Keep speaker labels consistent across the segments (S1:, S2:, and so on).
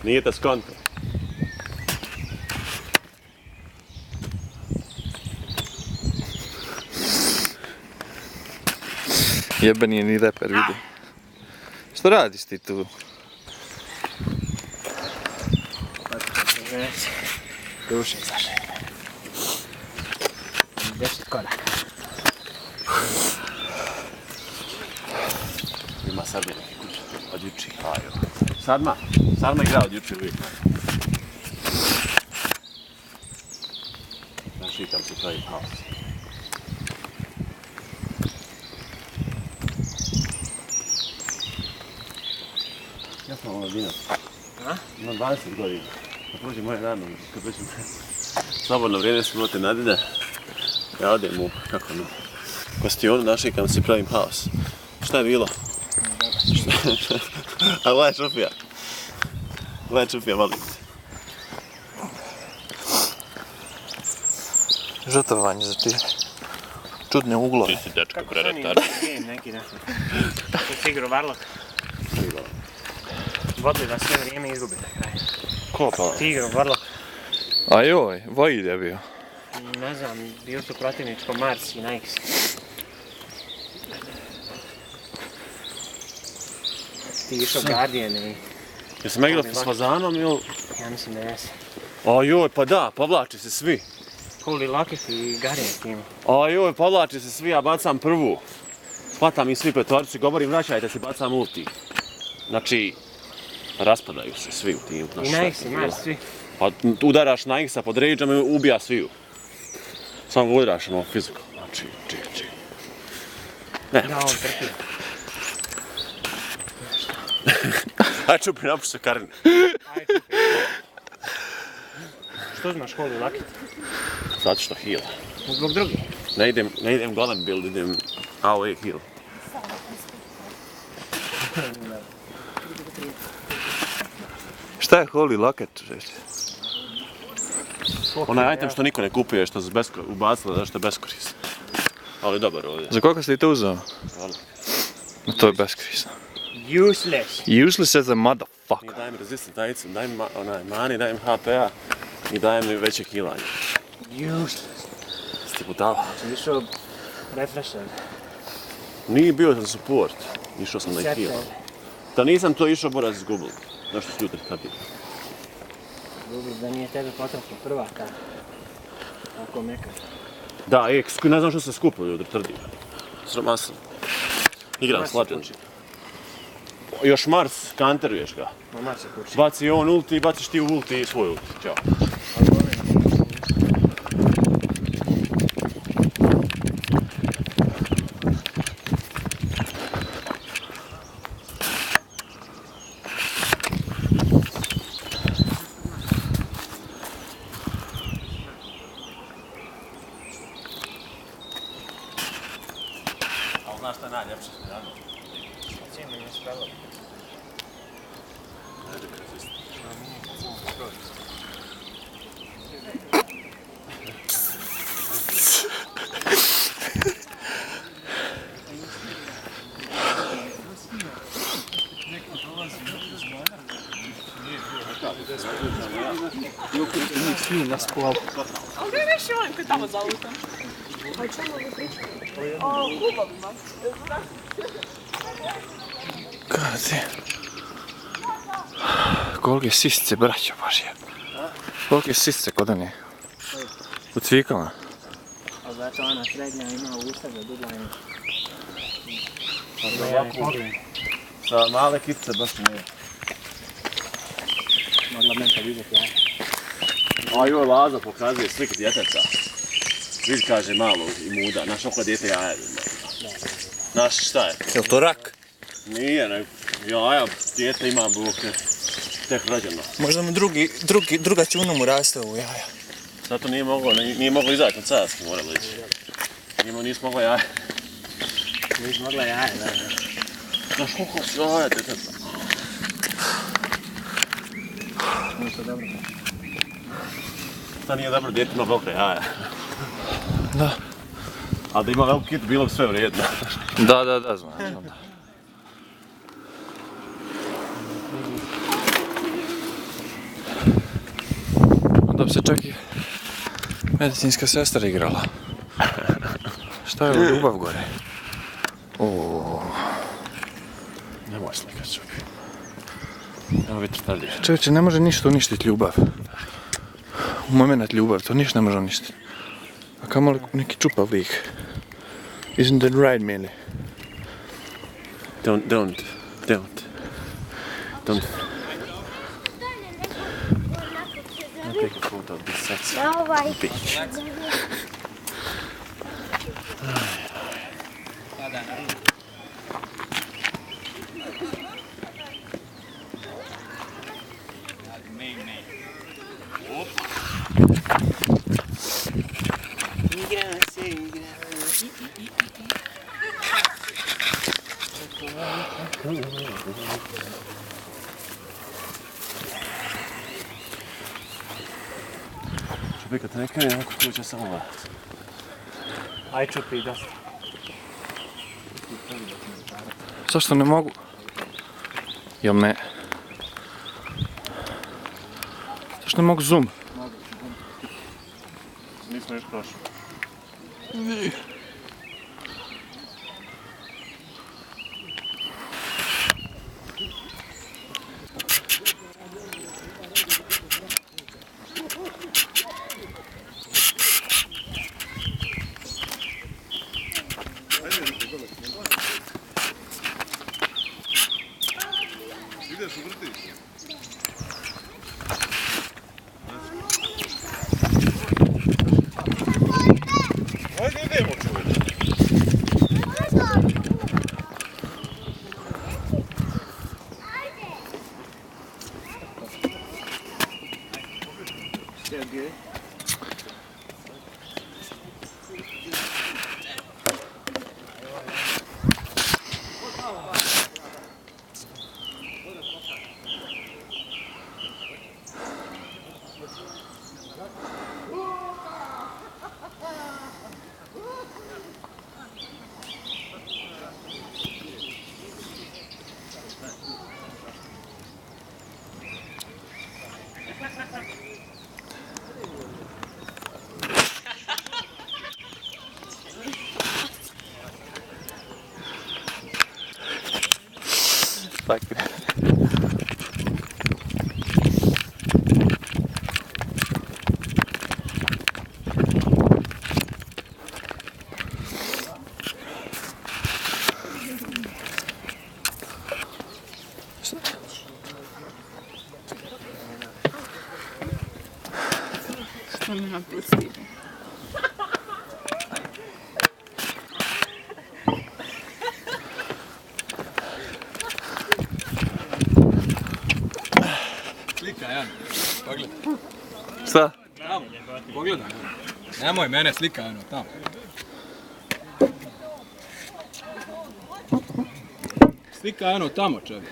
S1: Nije te skonto.
S2: Jebe nije ni reper, vidi. Što radiš ti tu?
S3: Dušim zašaj. 10 koraka.
S1: Ima Sarma neki kuće, od juči. Sarma igra od juči uvijek. Znaš, tam se pravi haos. Ja sam omladinac. Imam 20 godina. Kad prođe moje rano, kad prođe slobodno vrijeme su minuti nadine, ja odem u, gostionu našikam si pravim haos. Šta je bilo? A gledaj Šufija. Gledaj Šufija, volim se.
S2: Žrtvovanje za ti čudne uglove.
S1: Ti si dečko preretar.
S3: Kako su oni neki nešto? Kako si igrao Varlok? Vodili vas sve vrijeme i izgubili na kraju.
S1: Ko pa?
S3: Ti igrao Varlok?
S2: A joj, Vojid je bio.
S3: Ne znam, bio su protivničko Mars i Nike. Ti išao Guardian i...
S1: Jesam igrao s Fazanom ili?
S3: Ja mislim da jesi.
S1: A joj, pa da, povlači se svi.
S3: Holy Lockett i Guardian tim.
S1: A joj, povlači se svi, ja bacam prvu. Hvatam i svi petorici, govorim vraćajte se, bacam ulti. Znači, raspadaju se svi u timu.
S3: I Nike i Mars, svi.
S1: Pa udaraš na X-a pod rage'om i ubija sviju. Samo ga udaraš ono fiziku. Znači, čiji. Ne,
S3: Da, on trpi.
S1: Ajde čupi, napuši se Karin.
S3: Ajde, čupi. Što znaš Holy Lockett?
S1: Zato što heal.
S3: Zbog drugih.
S1: Ne idem golem build, idem AOE heal.
S2: Šta je Holy Lockett?
S1: Onaj item što niko ne kupuje, što su ubacili, zašto je beskorisno. Ali dobar ovdje.
S2: Za koliko si ti to uzeo? To je beskorisno.
S3: Useless.
S2: Useless as a
S1: I
S2: motherfucker.
S1: dajem resistant item, dajem mani, dajem HP-a i dajem mi veće healanje.
S3: Useless.
S1: Sti putala.
S3: Sam išao refresher.
S1: Nije bio sam support, išao sam da ih healam. Da nisam to išao, bora se izgubili. Zašto su jutri kad je?
S3: Dobro, da nije tebe potrebno prva kad. Tako meka.
S1: Da, ne znam što se skupili jutri, trdim. Sromasan. Igram slađan. Još Mars, counteruješ ga.
S3: Ma Mars je kući.
S1: Baci on ulti, baciš ti u ulti i svoj ulti. Ćao. Ali znaš šta je najljepše?
S3: Cijeme nije spelo.
S4: Ali gdje više on koji tamo za autom? O čemu vi pričate? O klubovima.
S2: Kada ti? Kolike sisice, braćo Božje. Kolike sisice kod one? U cvikama.
S3: A zato ona srednja ima usta za dublanje.
S1: Sa male kitce baš nije.
S3: Mogla menta vidjeti, ja.
S1: A joj, Laza pokazuje slike djeteca. Vidi kaže malo i muda, znaš oko djete jaja ima. Znaš šta je?
S2: Je li to rak?
S1: Nije, nego jaja, djete ima buke, tek rođeno.
S2: Možda mu druga ćuna mu raste u jaja.
S1: Zato nije moglo izaći na carski, moralo ići. Nisu mogla jaja.
S3: Nisi mogla jaja, da.
S1: Znaš koliko su jaja djeteca?
S3: Nisu dobro.
S1: Sad nije dobro, djete ima velike jaja.
S2: Da.
S1: Ali da ima veliki kit, bilo bi sve vrijedno.
S2: Da, znam da. Onda bi se čak i medicinska sestra igrala. Šta je u ljubav gore?
S1: Nemoj slikat čovjek. Evo vitr tad diže.
S2: Čovječe, ne može ništa uništiti ljubav. U moment ljubav, to ništa ne može uništiti. A kamoli neki čupav lik. Isn't that right, Mili?
S1: Don't. I'll take a photo of this sexy bitch. Čupi, kad te ne krene, ovako tu će samo gledat.
S3: Aj Čupi, dosta.
S2: Zašto ne mogu? Jel ne? Zašto ne mogu zoom?
S1: Nismo još prošli.
S2: Tak.
S4: Što mi napusti?
S5: Slika, Jan. Pogledaj.
S2: Šta?
S5: Tamo. Pogledaj. Nemoj mene slika, Jano, tamo. Slika, Jano, tamo, čovječ.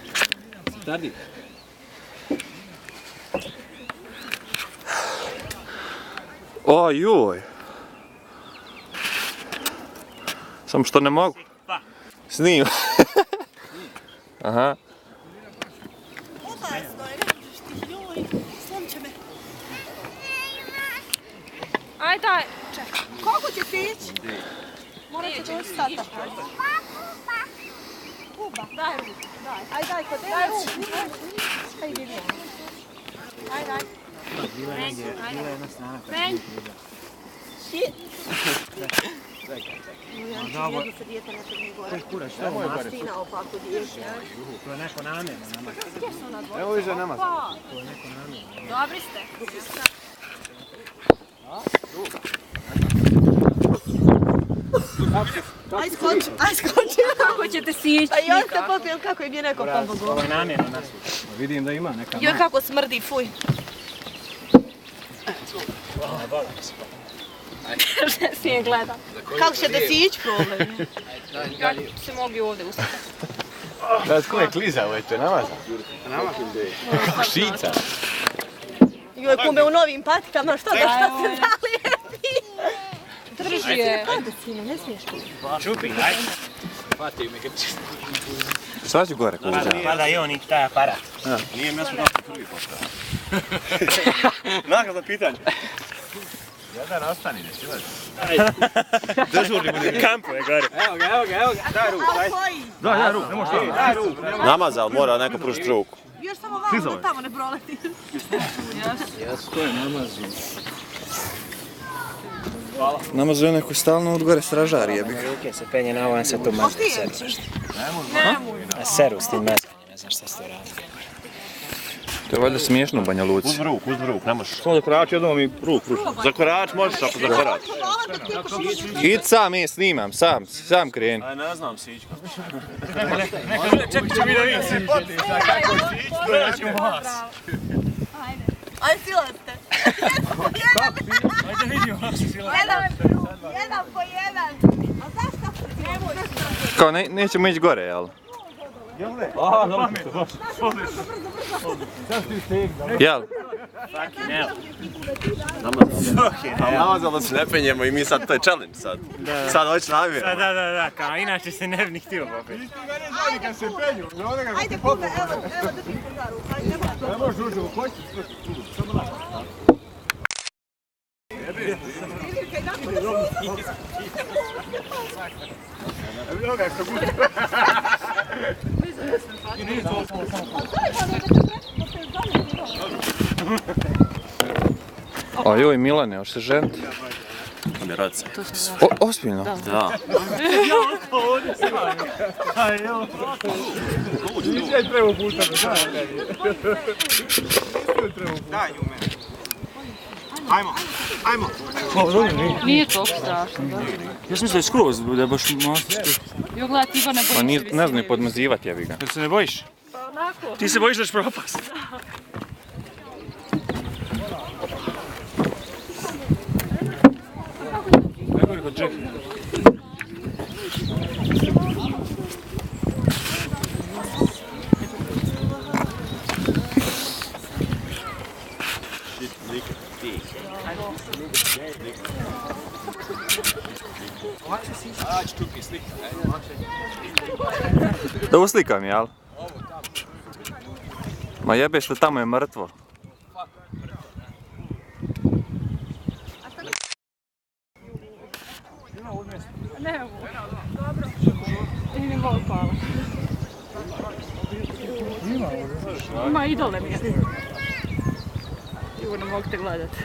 S5: Stardi.
S2: Ojoj. Samo što ne mogu. Snima. Aha.
S4: Aj daj, čekaj. Kako ćete ići? Morate doći tata. Kuba. Daj ruku, daj. Aj daj, kod daj ruku. Kaj vidi? Aj daj. Ven. Shit.
S3: Dobro. Nemoj bare. To je neko namjerno nama.
S2: Evo iza nama.
S4: Dobri ste.
S6: Aj skoči.
S4: Kako ćete sići?
S6: Pa i on se popio kako je bio neko pomogao.
S3: Ovo je namjerno nas.
S5: Vidim da ima neka...
S6: Joj kako smrdi, fuj.
S4: Ne smijem gledat.
S6: Kako ćete si ići problem?
S4: Kako se mogli ovdje ustati?
S2: Da, tko je klizao već, namazan? Kako šica.
S6: Joj kumbe u novim patikama, što da što se zalijepi?
S4: Drži je.
S6: Ajde sinu, ne smiješ tu.
S5: Čupi, ajde. Hvatio me ga čisto.
S2: Šta ću gore kuđa?
S3: Pa da i on ići taj aparat.
S1: Nije mjesto da se prvi postao. Nakon za pitanje. Jedan ostani, ne šivaš. Dežurni bude. Kampo je gore.
S5: Evo ga, daj ruku, daj.
S1: Daj ruku, ne možeš tamo. Daj ruku. Namazal, mora neko pružiti ruku.
S6: Još samo vamo da tamo ne proleti.
S5: To je namazio.
S2: Namazuje neko stalno od gore stražari jebi.
S3: Ruke se penje na ovom, se tu mazne seru nešto. A seru s tim mazganjem, ne znam šta se to radi.
S2: To je valjda smiješno u Banja Luci.
S1: Uzmi ruku, ne možeš. Samo za korač jednom mi ruku pruži. Za korač možeš ako za korač.
S2: Id sam, snimam, sam kreni.
S1: Aj, ne znam sić kako.
S5: Čekaj ću mi da vidim si poti. Kako sić, dodat ćemo vas.
S6: Ajde, silazite.
S5: Ajde vidimo vas silazite.
S6: Jedan po jedan. A zašto?
S2: Kao nećemo ići gore, jel?
S1: Aha, dobro.
S2: Jel?
S1: Namazal da se ne penjemo i mi sad, to je challenge sad. Sad hoće namjerno.
S3: Da, kao inače se ne bi ni htio popet.
S6: Ajde, kume, evo da ti za ruku.
S5: Ne možeš uđe u koći. Evo ga što bude.
S2: A joj Milane, hoćeš se ženiti?
S1: Ne radi se.
S2: Ozbiljno?
S1: Da.
S5: Nisam trebao puštati. Daj nju mene. Ajmo.
S4: Nije toliko strašno, da.
S5: Ja sam mislio je skroz, da je baš masti.
S4: Jo, gledaj, Iva ne
S2: Ma
S4: boji se
S2: ne znam podmazivati jebi ga.
S5: Jel se ne bojiš?
S4: Pa onako.
S5: Ti se bojiš da ćeš propast. Kako je kod Jack?
S2: Da uslikam, jel? Ma jebeš li tamo je mrtvo.
S4: Ne mogu. Dobro. Ili mogu hvala. Ima idole mi je. Ivo, ne mogu te gledati.